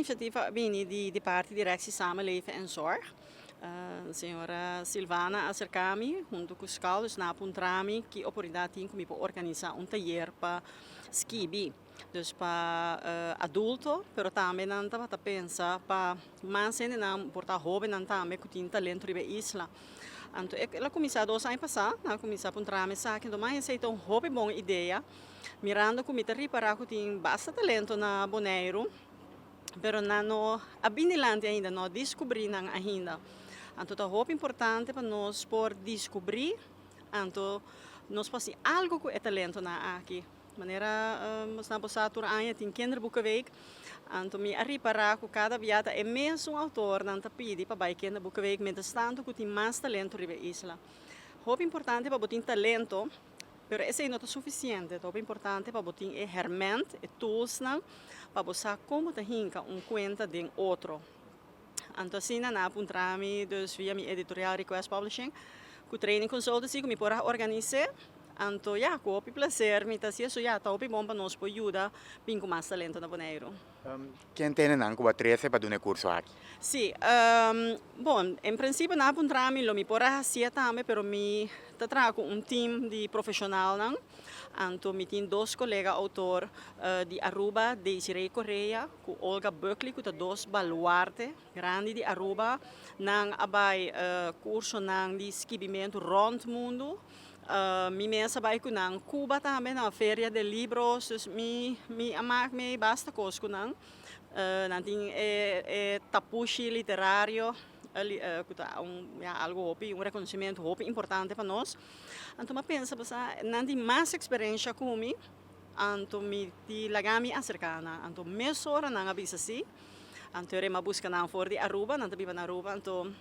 inisiativa a bini di parti Directie Samenleven en Zorg. Señora Silvana a aserká mi huntu ku Skal, dus nan a puntra mi ki oportunidat tin ku mi por organisá un tayer pa skibi. Dus pa adulto, pero tambe nan tabata pensa pa mas hendenan, por ta hóbennan tambe ku tin talento riba e isla. Anto el a kuminsá 2 aña pasá, nan a kuminsá puntra mi esaki, anto mas esei ta un hopi bon idea, mirando ku mi ta ripará ku tin basta talento na Boneiru, pero nan no a bin dilanti ainda, no a diskubrí nan ainda. Anto ta hopi importante pa nos por diskubrí, anto nos por hasi algu ku e talentonan aki. Manera nos por sa, tur aña tin Kinderboekenweek, anto mi a ripará ku kada bia ta e mesun outornan ta pidi pa bai Kinderboekenweek, mientras tanto ku tin mas talento riba e isla. Hopi importante pa bo tin talento, pero esei no ta sufisiente. Ta hopi importante pa bo tin e hèrmènt, e toolsnan, pa bo sa kon bo ta hinka un kuenta den otro. Anto asina nan a puntra mi, dus via mi editorial Request Publishing, ku training consultancy, ku mi por a organis'é. Anto ya, ku hopi plaser mi ta hasi eso. Ya, ta hopi bon pa nos por yuda bin ku mas talento na Boneiru. Ken ta hendenan ku bo a trese pa duna e kurso aki? Sí, bon, en prinsipio nan a puntra mi lo mi por a hasié tambe, pero mi ta traha ku un team di profeshonalnan. Anto mi tin dos kolega outor di Aruba, Desiree Correa ku Olga Buckley, ku ta dos baluarte grandi di Aruba. Nan a bai kursonan di skibimentu rònt mundu. Mi mes a bai ku nan Cuba tambe na Feria del Libro, dus mi a mak mei basta kos ku nan. Nan tin e tapushi literario ku ta un ya algu hopi, un rekonosimentu hopi importante pa nos. Anto mi a pensa basa nan tin mas eksperensha ku mi, anto mi di laga mi aserká nan. Anto mesora nan a bisa si. Anto mi a buska nan for di Aruba, nan ta biba na Aruba, anto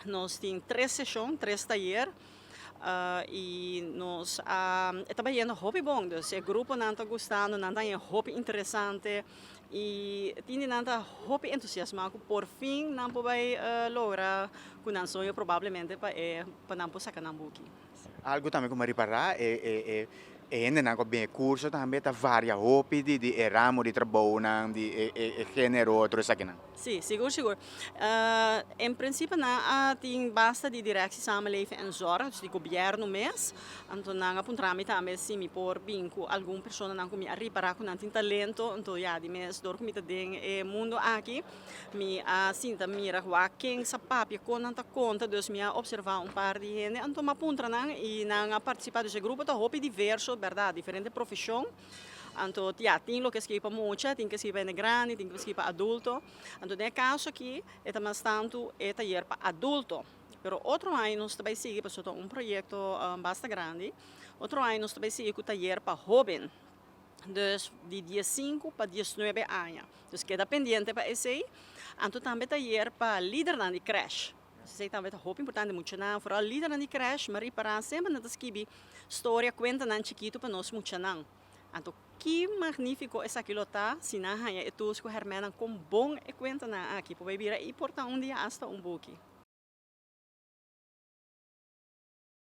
nos tin tres seshon, tres tayer, i nos a e ta bayendo hopi bon. Dus e gruponan ta gustando, nan ta haña hopi interesante i tin di nan ta hopi entusiasmá ku por fin nan por bai logra ku nan soño, probablemente pa e pa nan por saka nan buki. Algu tambe ku mi a ripará, e hendenan ku a bin e kurso tambe ta varia hopi di e ramo di trabounan, di e género, tur esakinan. Sí, sigur sigur. En prinsipio nan a tin basta di Directie Samenleving en Zorg, dus di gobièrnu mes. Anto nan a puntra mi tambe si mi por bin ku algun personanan ku mi a ripará ku nan tin talento. Anto ya, di mes dor ku mi ta den e mundu aki, mi a sinta mira wak ken sa papia, kon nan ta konta. Dus mi a opservá un par di hende, anto mi a puntra nan i nan a partisipá. Dus e grupo ta hopi diverso, bèrdat, diferente profeshon. Anto ya, tin loke skibi pa mucha, tin ke skibi pa hende grandi, tin ke skibi pa adulto. Anto den e kaso aki e ta mas tantu e tayer pa adulto. Pero otro aña nos ta bai sigui, pasobra ta un proyekto basta grandi, otro aña nos ta bai sigui ku tayer pa hóben. Dus di 15 pa 19 aña. Dus keda pendiente pa esei. Anto tambe tayer pa lidernan di krèsh. Esei tambe ta hopi importante, muchanan, foral lidernan di krèsh, mi a ripará semper nan ta skibi storia, kuentanan chikitu pa nos muchanan. Anto ki magnífiko esaki lo ta si nan haña e tools ku hèrmènnan kon bon e kuentanan aki por bai bira i por ta un dia asta un buki.